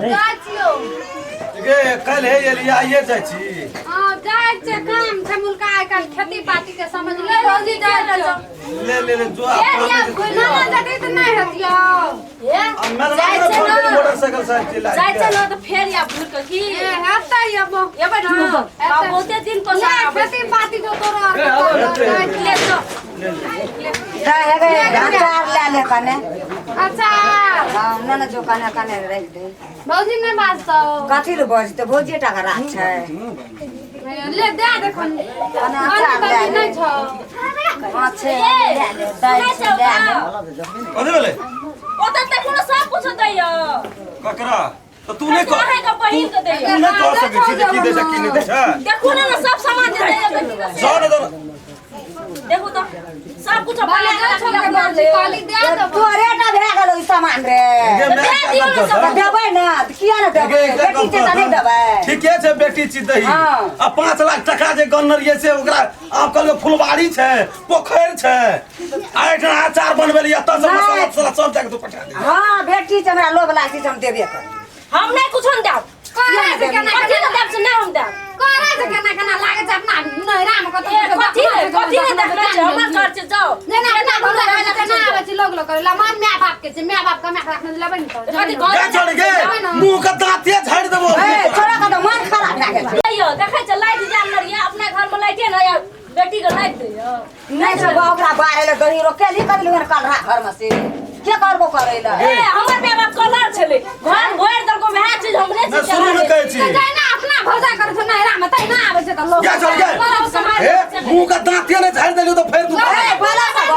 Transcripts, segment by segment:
जाइ छियौ। गे काल्हि हे एलियै, आइए जाइ छी। हँ, जाइ छै, काम छै मुल्का, आइ काल्हि खेती पाती के समझ ले भौजी, जाइ छियौ। ले ले ले जो आ ए, कामे या छै। ना ना जतै तऽ नहि हेतियौ। ए, मेलना जाइ में छै फोन ने। केली, मोटरसाइकिल से आबि जाइ छै चलि। ने तऽ फेर या घुर के की ए, हेतै अबो। एबै ने? हँ, बाप, बहुते दिन पर ले आबै खेती पाती जो तोरा आर के हेतै। जाइ छियौ। ले जो। दे हेबे अचार लए ले कने। अच्छा। हाँ, न न जो कने कने राखि दे। भौजी नहि बाजतौ। कथी ले बजतै? भौजिए टा के राख छै। ले दे देखन। कने अचार लए भौजी ले। नहि छौ। हाँ छै, लए ले, दालि छै, लए ले। कथी भेलै? ओतऽ तऽ कोनो सब कुछ दैय। ककरा तऽ तू नहि कह। अहाँके बहिन के दैय। तू नहि कह सकै छी जे की दै छै की नहि दै छै। देखू ने, ने सब सामान जे दैय बेटी के से। जाओ ने जाओ। देखू तऽ सब कुछ बाले बना दे के छौ राखि भौजी, कहली दे देबो। तोरे टा भए गेलौ ई सामान रे। गे, माय दे का दियौ गप ने करतौ? तऽ देबै ने तऽ किया ने देबै? गे, एकटा बेटी गप छै तऽ नहि करतौ? देबै? ठीके छै, बेटी छी दही। हाँ। आ 5 लाख टका जे गनने रहियै से ओकरा आब कहलियै फुलवारी छै, पोखरि छै, आ एहिठाम अचार बनबै लए एतऽ से नहि। मसाला तसाला सब जाके तू पठा दे। हाँ, बेटी छै, हमरा लोभ लागै छै, हम देबे करबै। हम नहि कुछो ने देब। कहै छै केना कथी ने देब से नहि हम देब। कहै छै केना केना लागै छै अपना नैहरामे कतौ। ए, कथी ने कथी ने देखने छै? हमर घर छै, जाओ। नहि नहि, अपना घर रहै लए केना आबै छै लोग लोग करै ला? मन माय बाप के छै, माय बाप के माय राखने लेबै ने तऽ कथी घर? गे छोड़ गे, मुँह के दाँते झाड़ि देबो। ए, छोड़ा के तऽ मन खराब भए गेल छै। दैयो देखै छै लाइट जाम रहिए अपना घर में लाइटे ने या बेटी के लाइट दैयो। नहि छै ओकरा बाहर ले दही रो केली कदली हन कल घर में से के करबो करै ले? ए, हमर माय बाप कलर छलै, घर भरि देलको, वएह चीज हमरे नहि छै। सुनू ने, कहै छी। जहिना अपना भौजा करै छै नैहरामे तहिना आबै छै तऽ लोग गे छोड़ गे, हे मुँह के दाँते नहि झाड़ि देलियौ तऽ फेर तू ए, बोला सब।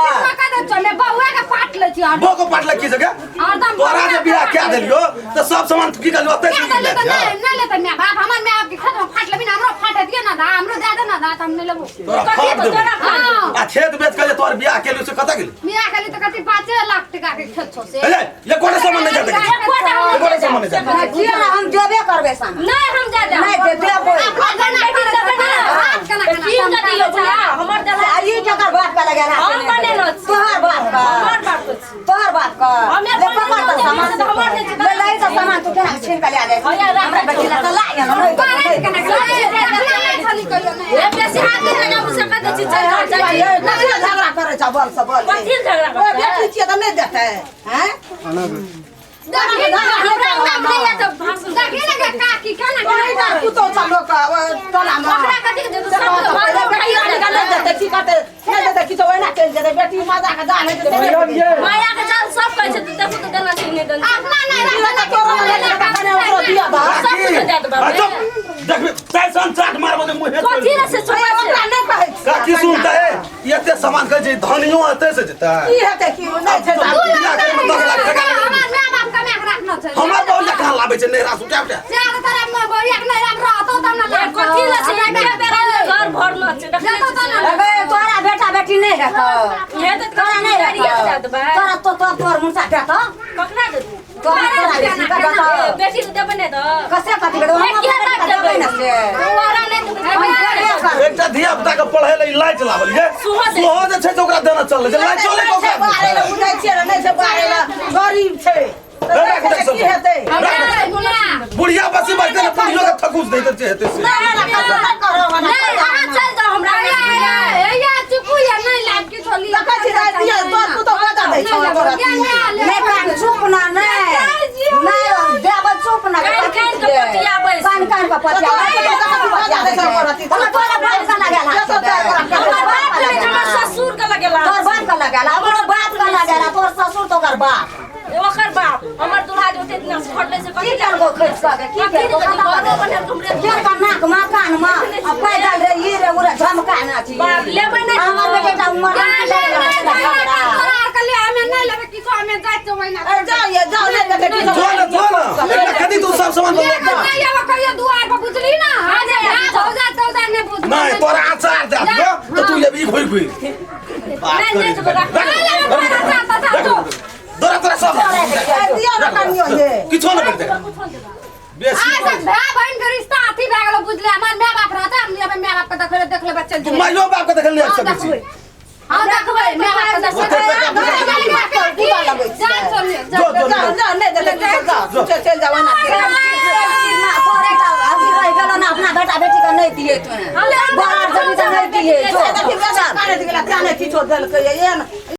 बउआ के पाट लै छी। बो को पाटलक की जगह? हरदम तोरा जे बियाह कए देलियौ तऽ सब सामान की कहलियौ ओतै क्या से देली ले तऽ जा। नहि नहि लेतै माय बाप। हमर माय बाप के खेत में फाट लेबी ने, हमरो फाट दिए ना दा, हमरो दे दे ना दा, तऽ हम नहि लेबो। तोरा कथी फाट तो देबो। तोरा फाट हाँ। आ खेत बेच के जे तोहर बियाह केलियौ से कतऽ गेली? मियाँ खाली तऽ कथी 5 लाख टका के खेत छौ से। हे ये कोने सामान नहि जाते। एकोटा हम एकोटा सामान नहि जाते। किया ने हम देबे करबै सामान। नहि हम जा देब। नहि दे देबै। अपना जेना बेटी करै देबै छै, ने। हाथ केना तऽ केना कीन कऽ दियौ बुढ़िया, हमर आ देला। ई केकर बाप के लगेला? हम बनेने छी। तोहर बाप के? हमर बाप के छी। तोहर बाप के? हमे ले पकड़ तऽ बनेने सामान। छी, तऽ हमर नहि छी। ले ले तऽ सामान तू केना छीन के ले जाइ हँ, छी? राख। हमरा बेटी लए तऽ ला गेल, नहि करै देबै। छै केना केना, अपना नहि छली कहियो नहि। ए, बेसी हाथ नहि लगाबू से कह दै छी, चल जाउ, जाइ छी। कथी लए झगड़ा करै छ? बोल से बोल। कथी लए झगड़ा ओ करतै? बेटी छियै तऽ नहि देतै हैं? देखी ने, हमरा अंगना मे नहि आयत भाषण। देखी ने गे काकी केना केना ओहिना करै छै। पुतहु छ लोक टोला मे। ओकरा कथी के देतै? से सब कहत घर पहिले बेटी उठाइयो आनि कऽ नहि देतै, की करतै? नहि देतै किछो, ओहिना चलि जेतै। बेटी मजा के जान हेतै से नहि देतै। माया के जाल सब कहै छै, तऽ देखू तऽ देना छै कि नहि देना छै। अपना नहि ई तऽ तोरा लए कऽ कने ओकरो दिअ दहक। सब कुछ दए देबै। आ चुप, देखबी तैसन चाट मारबो जे मुँहे कथी लए से अरे ओकरा नहि कहै छियै। काकी सुनता है, एते सामान कहै छै धनियो एते से जेतै। की हेतै? की नहि छै तऽ दू लाख बियाह करे मे 10 लाख टका हमर माय बाप कमा के राखना छै। हमर बहुरिया कहाँ लाबै छै नैहरा से उठा उठा? से आर तोरा बहुरिया के नैहरा मे रहतौ तब ने ए, लागतौ। कथी लए छै? हमरा एके बेर घर भरना छै, देखने जेतौ छियै। तब ने। अबे तोरा बेटा बेटी नहि हेतौ? हेतै तऽ तोरा नहि गाड़िए हेतौ? दए देबै। तोरा तो तोर तोर मुनसा देतौ? ककरा देतै? तोरा तोरा बेटी के देतौ? ए, बेटी के देबै नहि तऽ कसे कथी के देबै? हम किया अपना बेटी के देबै ने से। तोरा नहि देबै। हम देबे करबै। एकटा धिया पुता के पढ़े ले लाइट लावल ये सुहो दे। सोहो जे छै से ओकरा देना चललै जे लाइट चले के ओकरा बाहरे लए बुझै छियै ने, नहि छै बाहरे लए, गरीब छै तऽ राख नहि दे छै सब। तऽ की हेतै? राख। बुढ़िया बसी बजते ने बुढ़ियो के थकुस दैत जे हेतै से। नहि, नहि, नहि करब, एना नहि, अहाँ चलि जाउ हमरा। हैया चुपू या नहि लाब किछो लिअ। देखै छी दाइ, दिअ, तोर पुतहु बता दै छौ तोरा। नहि कान चुप ना, नहि नहि देबै, चुप ना। कान कान के पतियाबै छै। कान कान के पतियाबै। हमर तोरा बाप के लगेला? हमर बाप के नहि, हमर ससुर के लगेला। तोर बाप के लगेला? हमर बाप के लगेला। तोर ससुर तो ओकर बाप। ओकर बाप हमर दुल्हा जे ओते दिना से खटलै से की कथी करबो खैच के? की कथी करबो? ने कथी घरो बनेल हमरे। केर का नाक मा कान मा आ पैदल रे ई रे उरे झमका ना छी। बाप लेबै नहि। हमर बेटा उमर नहि, नहि, नहि, तोरा आर के लिए हमे नहि लेबै किछो, हमे जाइ छियौ ओहिना। ए, जाउ ये, जाउ, नहि देतै किछो। जो ने जो ने एकटा कथी तू सब सामान ले लऽ के जा। नहि आबऽ कहियो दुआर पर, बुझली ना? हाँ जे भाय भौजा तौजा नहि बुझ। नहि तोरा अचार दे दियो तऽ तू लेबी घुरि घुरि बात नहि, करै नहि छै। देबै, राख। राख, नहि लेबै तोरा अचार तचार, जो। तोरा तोरा सब ए, दिअ ने कनियो ये। किछो नहि भेटतै बेसी। आइ से भाय बहिन के रिश्ता अथी भए गेलो, बुझले? हमर माय बाप रहतै, हम जेबै माय बाप के देखै लए, देख लेबै, चलि तू जेबै। माइयो बाप के देखल नहि आबि हाँ सकै छी। देखबै, हाँ देखबै, माय बाप के देखबै। ओते टका पूजा लगै छै। जा चलिए जा। जो जो जाउ, जाउ, नहि देतै किछो, जाउ, चलि जाउ एना। दिए तोहे। बाहर जबी तऽ नहि दिए, जो। देखी बेटा कानैत गेला, तें नहि किछो देलकै एहन।